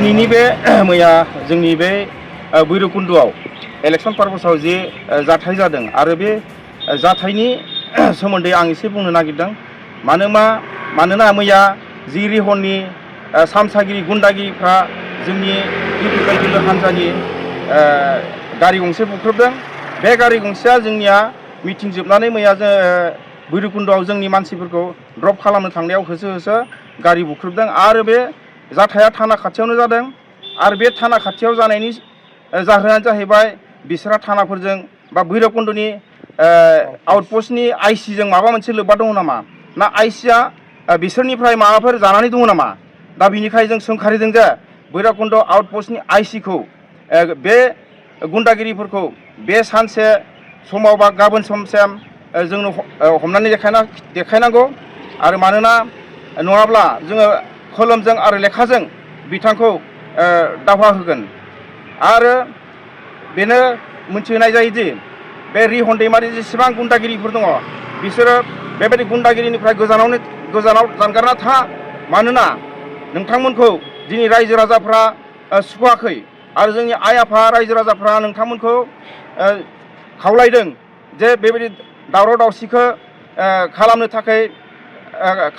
दिनैनि बे मैया जोंनि बे भैरबकुन्द'आव इलेक्सन पारपसाव जे जाथाय जादों आरो बे जाथायनि सोमोन्दै आं एसे बुंनो नागिरदों। मानोना मैया जि रिहननि सामसागिरि गुन्दागिरिफ्रा जोंनि इउपिपिएल हान्जानि गारि गंसे बुख्रुबदों। बे गारि गंसेया जोंनिया मिटिं जोबनानै मैया भैरबकुन्द'आव जोंनि मानसिफोरखौ ड्रप खालामनो थांनायाव होसो होसो गारि बुख्रुबदों आरो बे जाथाया थाना खाथियावनो जादों। आरो बे थाना खाथियाव जानायनि जाहोनानो जाहैबाय बिसोरहा थानाफोरजों बा भैरबकुन्द'नि आउटपस्टनि आइसिजों माबा मोनसे लोब्बा दङ नामा, ना आइसिया बिसोरनिफ्राय माबाफोर जानानै दङ नामा। दा बिनिखाय जों सोंखारिदों जे भैरबकुन्द' आउटपस्टनि आइसिखौ बे गुन्दागिरिफोरखौ बे सानसे समाव बा गाबोन समसिम जोंनो हमनानै देखायनांगौ। आरो मानोना नङाब्ला जोङो कलमजों आरो लेखाजों बिथांखौ दावहा होगोन। आरो बेनो मिथिहोनाय जायोदि बे रिहन दैमारि जेसेबां गुन्दागिरिफोर दङ बिसोरो बेबायदि गुन्दागिरिनिफ्राय गोजानाव जानगारना था। मानोना नोंथांमोनखौ दिनै रायजो राजाफ्रा सुखुवाखै आरो जोंनि आइ आफा रायजो राजाफ्रा नोंथांमोनखौ खावलायदों जे बेबायदि दावराव दावसिखौ खालामनो थाखाय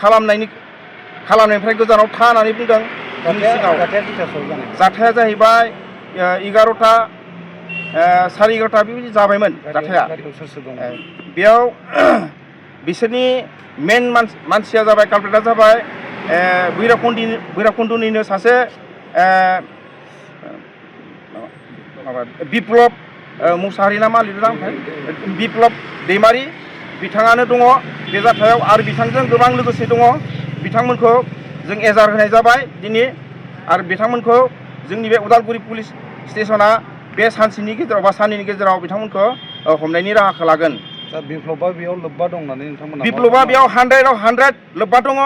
खालामनायनिफ्राय गोजानाव था होननानै बुंदों। जाथाया जाहैबाय 11टा 11:30 बेबायदि जाबायमोन जाथाया। बेयाव बिसोरनि मेन मानसिया जाबाय कालप्रेटआ जाबाय भैरबकुन्द'निनो सासे बिप्लब मुसाहारि ना मा लिरदों ओमफ्राय बिप्लब दैमारि बिथाङानो दङ बे जाथायाव। आरो बिथांजों गोबां लोगोसे दङ। बिथांमोनखौ जों एजार होनाय जाबाय दिनै। आरो बिथांमोनखौ जोंनि बे उदालगुरि पुलिस स्टेसना बे सानसेनि गेजेराव बा साननैनि गेजेराव बिथांमोनखौ हमनायनि राहाखौ लागोन। बिप्लबा बेयाव लोब्बा दं होननानै नोंथांमोना? बिप्लबा बेयाव 100 लोब्बा दङ,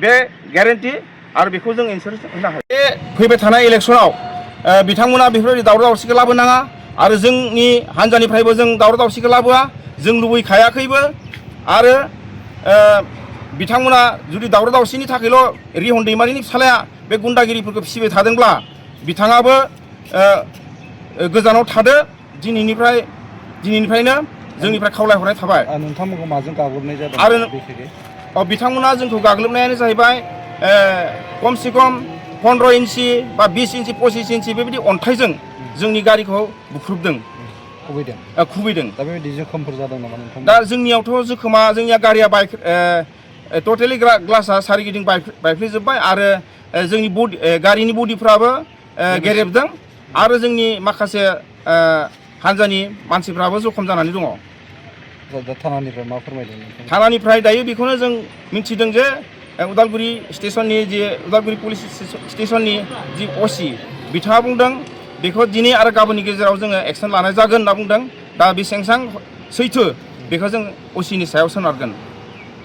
बे ग्यारेन्टि। आरो बेखौ जों इन्सुरेन्स होनो हायो। बे फैबाय थानाय इलेक्सनाव बिथांमोना बेफोरबायदि दावराव दावसिखौ लाबोनाङा आरो जोंनि हान्जानिफ्रायबो जों दावराव दावसिखौ लाबोआ, जों लुबैखायाखैबो। आरो बिथांमोना जुदि दावराव दावसिनि थाखायल' रिहन दैमारिनि फिसालाया बे गुन्दागिरिफोरखौ फिसिबाय थादोंब्ला बिथाङाबो गोजानाव थादो। दिनैनिफ्रायनो जोंनिफ्राय खावलायहरनाय थाबाय। नोंथांमोनखौ माजों गाग्लोबनाय जादों? आरो बिथांमोना जोंखौ गाग्लोबनायानो जाहैबाय खमसे खम 15 इन्सि बा 20 इन्सि 25 इन्सि बेबायदि अन्थाइजों जोंनि गारिखौ बुख्रुबदों, खुबैदों। दा बेबायदि जोखोमफोर जादों नामा नोंथां? दा जोंनियावथ' जोखोमा जोंनिया गारिया टटेलि ग्लासा सारिगिदिं बायफ्लेजोब्बाय आरो जोंनि गारिनि बडिफ्राबो गेरेबदों आरो जोंनि माखासे हान्जानि मानसिफ्राबो जखम जानानै दङ। थानानिफ्राय मा फोरमायदों? थानानिफ्राय दायो बेखौनो जों मिथिदों जे उदालगुरि पुलिस स्टेसननि जि असि बिथाङा बुंदों बेखौ दिनै आरो गाबोननि गेजेराव जोङो एक्सन लानाय जागोन होनना बुंदों। दा बेसेबां सैथो बेखौ जों असिनि सायाव सोनारगोन।